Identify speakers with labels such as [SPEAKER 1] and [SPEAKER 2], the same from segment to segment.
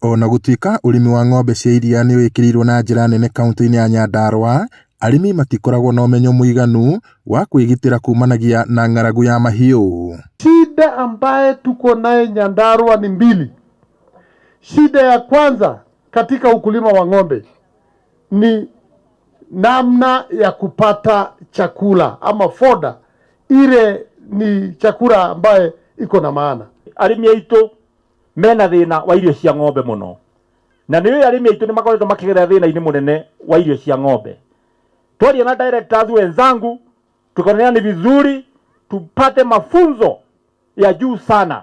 [SPEAKER 1] Ona gũtuĩka ũrĩmi wa ng'ombe cia iria nĩ wĩkĩrĩirwo na njĩra nene kaunti-inĩ ya Nyandarua, arĩmi matikoragwo na ũmenyo mũiganu wa kwĩgitĩra kumanagia na ng'aragu ya mahiũ.
[SPEAKER 2] Shida ambaye tuko naye Nyandarua ni mbili. Shida ya kwanza katika ukulima wa ng'ombe ni namna ya kupata chakula ama fodder, ile ni chakula ambaye iko na maana.
[SPEAKER 3] Arĩmi aitũ mena thĩna wa irio cia ng'ombe mũno, na nĩ arĩmi aitũ nĩ makoretwo makĩgerera thĩna-inĩ mũnene wa irio cia ng'ombe. Twaria na directors wenzangu, tukaonelea ni vizuri tupate mafunzo ya juu sana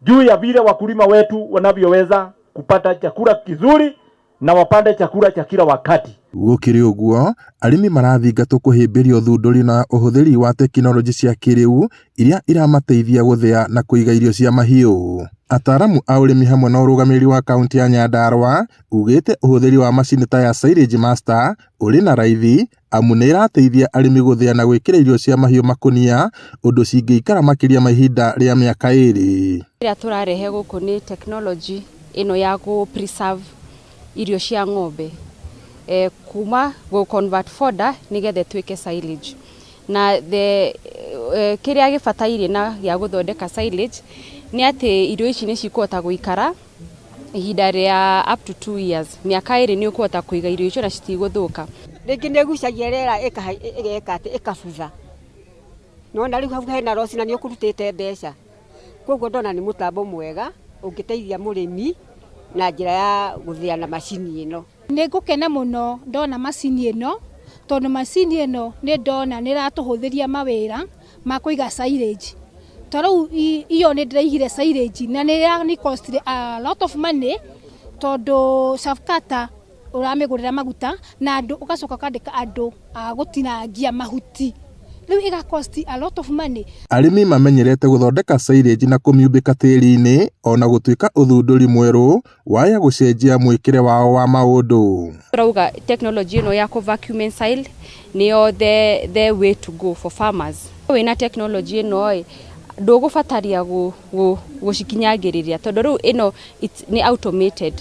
[SPEAKER 3] juu ya vile wakulima wetu wanavyoweza kupata chakula kizuri na wapande chakula cha kila wakati.
[SPEAKER 1] Gũkĩrĩ ũguo, arĩmi marathingatwo kũhĩmbĩria ũthundũri na ũhũthĩri wa tekinoronjĩ cia kĩrĩu iria iramateithia gũthĩa na kũiga irio cia mahiũ. Ataaramu a ũrĩmi hamwe na ũrũgamĩrĩri wa kaunti ya Nyandarua ugĩte ũhũthĩri wa macini ta ya Silage Master ũrĩ na raithi amu nĩ ĩrateithia arĩmi gũthĩa na gwĩkĩra irio cia mahiũ makũnia ũndũ cingĩikara makĩria ma ihinda rĩa mĩaka 2.
[SPEAKER 4] Ĩrĩa tũrarehe gũkũ nĩ technology ĩno ya gũ preserve irio cia ng'ombe kuma gũ convert fodder nĩgetha ĩtuĩke silage. Na the kĩrĩa gĩbataire na gĩa gũthondeka silage nĩ atĩ irio ici nĩ cikũhota gũikara ihinda rĩa up to 2 years, mĩaka 2 nĩ ũkũhota kũiga irio icio na citigũthũka.
[SPEAKER 5] Rĩngĩ nĩ ĩgucagia rĩera, ĩgeka atĩ ĩkabutha, nona rĩu hau hena loss na nĩ ũkũrutĩte mbeca. Koguo ndona nĩ mũtambo mwega ũngĩteithia mũrĩmi na njĩra ya gũthĩa na macini ĩno.
[SPEAKER 6] Nĩ ngũkena mũno ndona macini ĩno, tondũ macini ĩno nĩ ndona nĩ ĩratũhũthĩria mawĩra ma kũiga silage. Ta rĩu iyo nĩ ndĩraigire silage na nĩ ĩra cost a lot of money, tondũ chaff cutter ũramĩgũrĩra maguta na andũ, ũgacoka ũkandĩka andũ a gũtinangia mahuti, rĩu ĩga cost a lot of money.
[SPEAKER 1] Arĩmi mamenyerete gũthondeka silage na kũmiumbĩka tĩri-inĩ, ona gũtuĩka ũthundũri mwerũ waya gũcenjia mwĩkĩre wao wa maũndũ.
[SPEAKER 4] Tũrauga technology ĩno ya kũ vacuum and sile nĩyo the way to go for farmers. Wĩna technology ĩno ĩ, ndũgũbataria gũcikinyangĩrĩria, tondũ rĩu ĩno nĩ automated,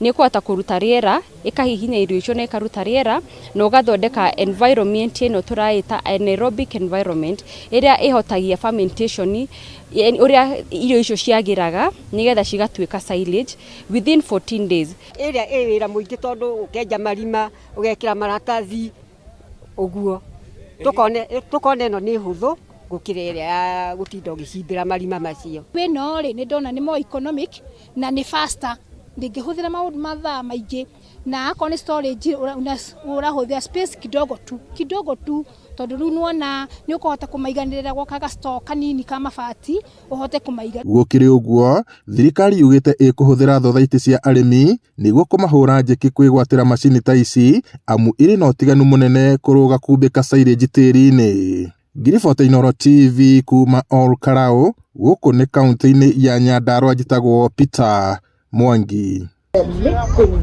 [SPEAKER 4] nĩ ĩkũhota kũruta rĩera, ĩkahihinya irio icio na ĩkaruta rĩera, na ũgathondeka environment ĩno tũraĩta anaerobic environment, ĩrĩa ĩhotagia fermentation ũrĩa irio icio ciagĩraga nĩgetha cigatuĩka silage within 14 days.
[SPEAKER 5] Ĩrĩa ĩ wĩra mũingĩ, tondũ ũkenja marima, ũgekĩra maratathi ũguo, tũkone ĩno nĩ hũthũ gũkĩra ĩrĩa ya gũtinda ũgĩcimbĩra marima macio.
[SPEAKER 6] Ĩno rĩ, nĩ ndona nĩ more economic na nĩ faster, ndingĩhũthĩra maũndũ mathaa maingĩ, na akorwo nĩ storage ũrahũthĩra space kidogo tu, kidogo tu, tondũ rĩu nĩwona nĩ ũkũhota kũmaiganĩrĩra gwaka ga store kanini ka mabati ũhote kũmaiga.
[SPEAKER 1] Gũkĩrĩ ũguo, thirikari yugĩte ĩkũhũthĩra thothaitĩ cia arĩmi nĩguo kũmahũra njeki kwĩgwatĩra macini ta ici, amu irĩ na ũtiganu mũnene kũrũga kumbĩka silage tĩri-inĩ. Ngiribota Inooro TV kuma Ol Kalou, gũkũ nĩ kaunti-inĩ ya Nyandarua, njĩtagwo Peter Mwangi.
[SPEAKER 7] The mixing